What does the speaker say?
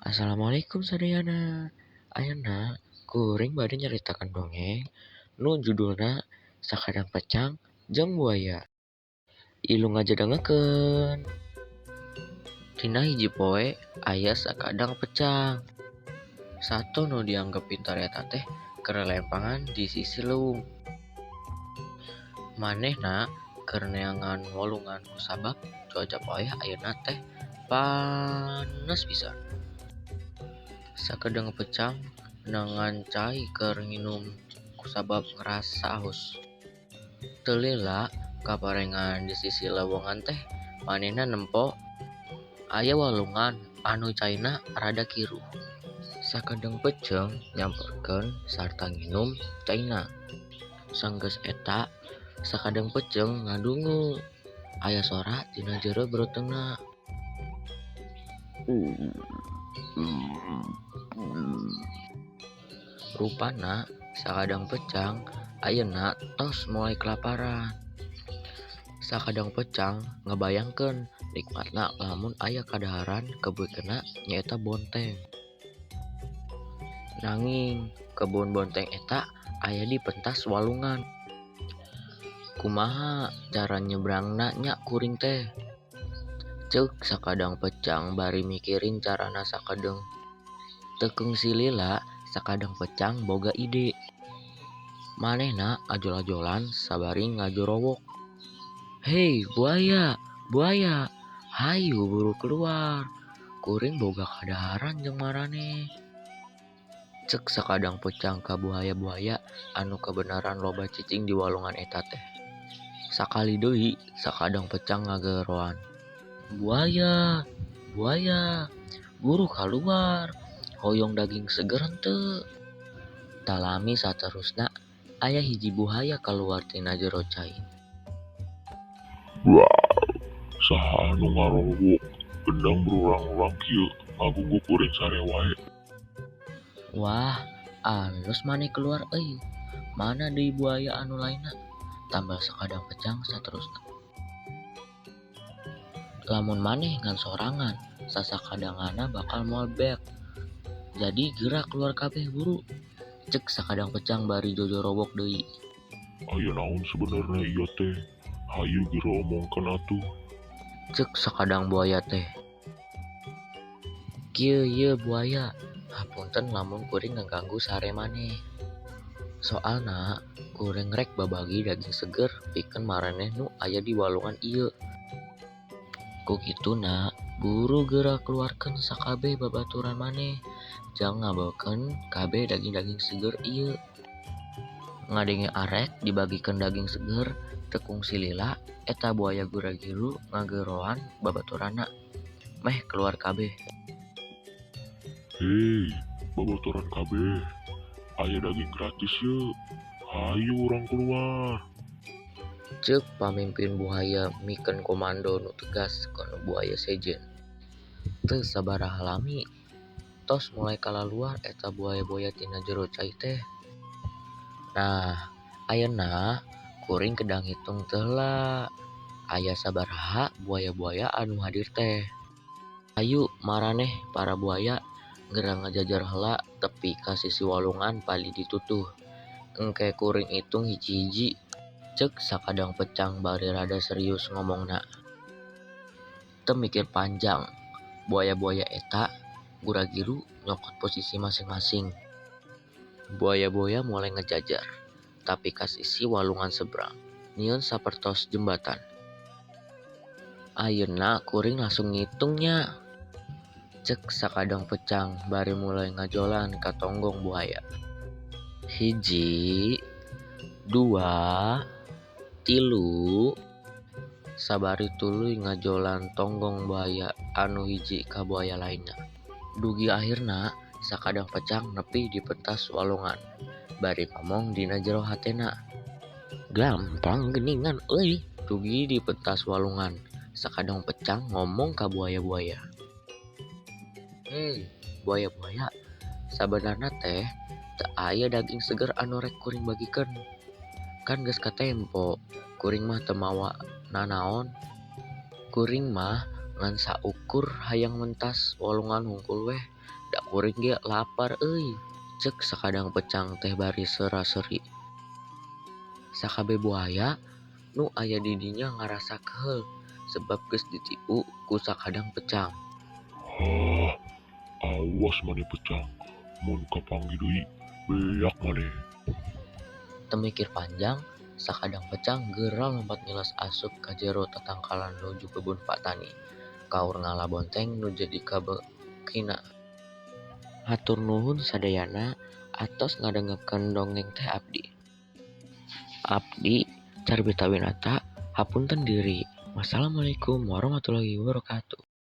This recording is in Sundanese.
Assalamualaikum sadayana. Ayeuna kuring bade nyaritakeun dongeng nu judulna Sakadang Pecang jeung Buaya. Ilu ngajadengekeun. Dina hiji poe aya sakadang pecang. Sato nu dianggep pintar eta teh keur lempangan di sisi leuweung. Manehna keur neangan walungan kusabab cuaca poe ayeuna teh panas pisan. Sakedeng pecang neangan cai keur nginum kusabab ngarasa haus. Teu lila kaparengan di sisi lewongan teh manehna nempo aya walungan anu caina rada kiruh. Sakedeng peuceung nyamperkeun sarta nginum caina. Sanggeus eta sakadeng peuceung ngadungu aya sora tina jero beuteungna. Rupana sakadang pecang ayeuna tos mulai kelaparan. Sakadang pecang ngabayangkeun nikmatna lamun aya kadaharan kebukeunna nyaeta bonteng. Nanging kebun bonteng eta aya di pentas walungan. Kumaha cara nyebrangna nya kuring teh? Ceuk sakadang pecang bari mikirin carana sakedeung. Teu kungsi lila sakadang pecang boga ide. Manehna ajol-ajolan sabari ngajorowok. Hei buaya, buaya, hayu buru keluar. Kuring boga kadaharan jeung maraneh. Ceuk sakadang pecang ka buaya-buaya anu kabeneran loba cicing di walungan eta teh. Sakali deui sakadang pecang ngageroan. Buaya, buaya, buru kaluar. Hoyong daging seger henteu. Talami saterusna aya hiji buaya kaluar tina jero cai. Wah, saha anu ngarowok gendang berurang-urang kieu ngagugu kuring sare wae. Wah, alus maneh keluar euy. Mana deui buaya anu lainna? Tambah sakadang pecang saterusna. Lamun maneh ngan sorangan, sasakadanganna bakal moal beak. Jadi geura keluar kabeh buru. Ceuk sakadang pecang bari jojorowok deui. Aya naon sebenarna ieu teh? Hayu geura omongkeun atuh. Ceuk sakadang buaya teh. Kieu ieu buaya, hapunten lamun kuring ngaganggu sare maneh. Soalna kuring rek babagi daging seger pikeun maraneh nu aya di walungan ieu. Ku kituna buru geura keluarkeun sakabeh babaturan maneh jang ngabeulkeun kabeh daging-daging seger ieu. Ngadenge arek dibagikeun daging seger teu kungsi lila eta buaya gura-giru ngageroan babaturanna meh keluar kabeh. Hei, babaturan kabeh, aya daging gratis ye, hayu urang keluar. Ceuk pamimpin buaya mikeun komando nu tegas kana buaya sejen. Teu sabaraha lami tos mulai kalaluar eta buaya-buaya tina jero cai teh. Nah, ayeuna kuring kedah ngitung teh heula aya sabaraha buaya-buaya anu hadir teh. Hayu maraneh para buaya geura ngajajar heula tepi ka sisi walungan palih ditutuh. Engke kuring itung hiji-hiji. Ceuk sakadang pecang bari rada serius ngomongna. Teu mikir panjang, buaya-buaya eta gura-giru nyokot posisi masing-masing. Buaya-buaya mulai ngejajar, tapi ka sisi walungan seberang, nyieun sapertos jembatan. Ayeuna kuring langsung ngitung nya. Ceuk sakadang pecang bari mulai ngajolan ka tonggong buaya. 1, 2, 3, sabari tuluy ngajolan tonggong buaya anu hiji ka buaya lainna. Dugi akhirna sakadang pecang nepi di pentas walungan bari ngomong dina jero hatena. Gampang geuningan euy. Dugi di pentas walungan sakadang pecang ngomong ka buaya-buaya. Hei, buaya-buaya, sabenerna teh teu aya daging seger anu rek kuring bagikeun. Kan geus katempo, kuring mah teu mawa nanaon. Kuring mah ngan saukur hayang mentas walungan hungkul weh. Da kuring ge lapar euy, cek sakadang pecang teh bari sera-seri. Sakabeh buaya nu aya di dinya ngarasa keheul sebab geus ditipu ku sakadang pecang. Hah, awas maneh pecang, mun kapanggih deui beak maneh. Teu mikir panjang, sakadang pecang geura lompat ngiles asup ka jero tatangkalan nuju kebun Pak Tani. Kaur ngala bonteng nu jadi kabeukina. Hatur nuhun sadayana atos ngadangukeun dongeng teh abdi. Abdi Carbita Winata hapunten diri. Wassalamualaikum warahmatullahi wabarakatuh.